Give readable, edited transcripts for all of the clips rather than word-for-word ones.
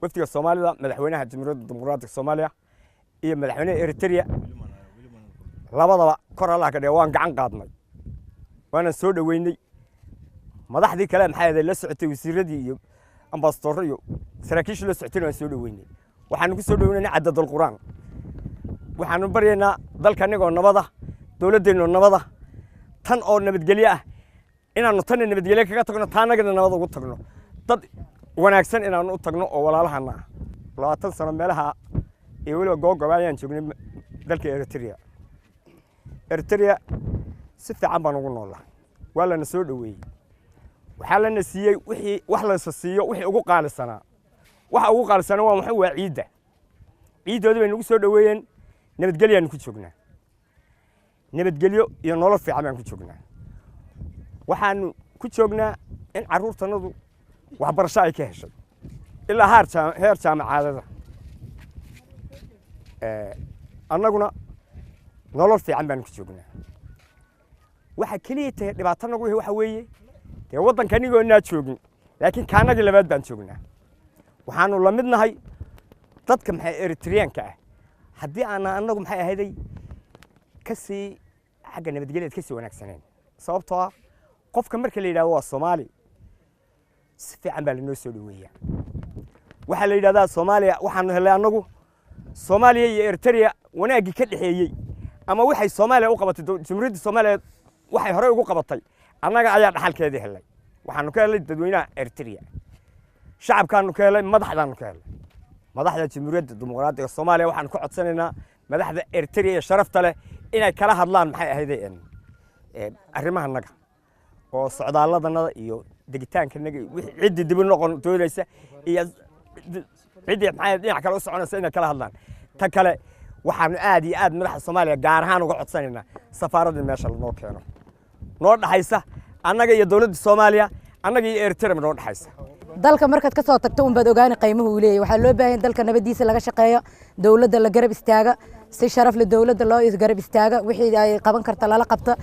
Wafdiga Soomaalida, madaxweynaha Jamhuuriyadda Dimuqraadiga Soomaaliya iyo madaxweynaha Eritrea labadaba kor Allah ka dhiga, waan gacan qaadnay, waanan soo dhoweynay. Madaxdii kale maxay ahayd la socotay, wasiiradii iyo ambasadorro iyo saraakiishii la socotayna waan soo dhoweynay. Waxaanu ku soo dhoweynay cadadul Qur'aan. Waxaanu baryaynaa dalka anigoo nabada, dowladdeenoo nabada, tan oo nabadgelyo ah, inaannu tanna nabadgelyo kaga tagno, taanagana nabad ugu tagno, dad wanaagsan inaannu u tagno oo walaalahana ah. 20 sano meelaha iyo weliba googoba ayaan joognay dalka Eritrea. Eritrea si fiican baan ugu noolaa, waa lana soo dhoweeyey, waxaa lana siiyey wixii wax laysa siiyo wixii ugu qaalisanaa. Waxa ugu qaalisanaa waa maxay? Waa ciidda. Ciiddoodii bay nagu soo dhoweeyeen. Nabadgelyaanu ku joognaa, nabadgelyo iyo nolol fiican baan ku joognaa. Waxaanu ku joognaa in carruurtanadu waxbarasho ay ka heshay ilaa heer jaamacaadada. Annaguna nolol fiican baanu ku joognaa. Waxa keliya tahay dhibaato nagu waxa weeye dee waddanka anigoonaa joogin, laakiin kaanagii labaad baan joognaa. Waxaanu la mid nahay dadka maxay Eritriyaanka ah, haddii aana annagu maxay ahayday ka sii xagga nabadgelyaed ka sii wanaagsaneen, sababtoo ah qofka marka la yidhahdo waa Soomaali si fiican baa lanoo soo dhoweeyaa. Waxaa la yidhahdaa Soomaaliya waxaanu helay annagu Soomaaliya iyo Eritrea wanaaggii ka dhexeeyey ama waxay Soomaaliya u qabatay, Jamhuuriyadda Soomaaliya waxay horey ugu qabatay, annaga ayaa dhaxalkeedii helay. Waxaanu ka helay dadweynaha Eritrea, shacabkaanu ka helay, madaxdaanu ka helay. Madaxda Jamhuuriyadda Dimuqraadiga Soomaaliya waxaanu ka codsanaynaa madaxda Eritrea ee sharafta leh inay kala hadlaan maxay ahayday arrimahanaga oo socdaalladanada iyo degitaankanaga, ciddii dib u noqon doonaysa iyo ciddii maxay dhinac kale u soconaysa inay kala hadlaan. Ta kale, waxaanu aad iyo aad madaxda Soomaaliya gaar ahaan uga codsanaynaa safaaraddii meesha lanoo keeno, noo dhaxaysa annaga iyo dowladda Soomaaliya, annaga iyo Eritrea noo dhaxaysa. Dalka markaad ka soo tagto unbaad ogaani qiimuhu uu leeyahay. Waxaa loo baahan dalka nabadiisa laga shaqeeyo, dowladda la garab istaaga, si sharaf leh dowladda loo garab istaaga, wixii ay qaban karta lala qabta.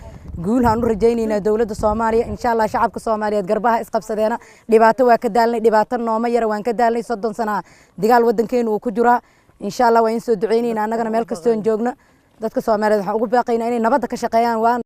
Guul haan u rajaynaynaa dowladda Soomaaliya, insha Allah. Shacabka Soomaaliyeed garbaha isqabsadeena. Dhibaato waa ka daalnay, dhibaato nooma yara, waan ka daalnay. 30 sana dagaal waddankeenu uu ku jiraa. Insha Allah waa in soo ducaynaynaa annagana meel kastoon joogno. Dadka Soomaaliyeed waxaan ugu baaqaynaa inay nabadda ka shaqeeyaan. Waan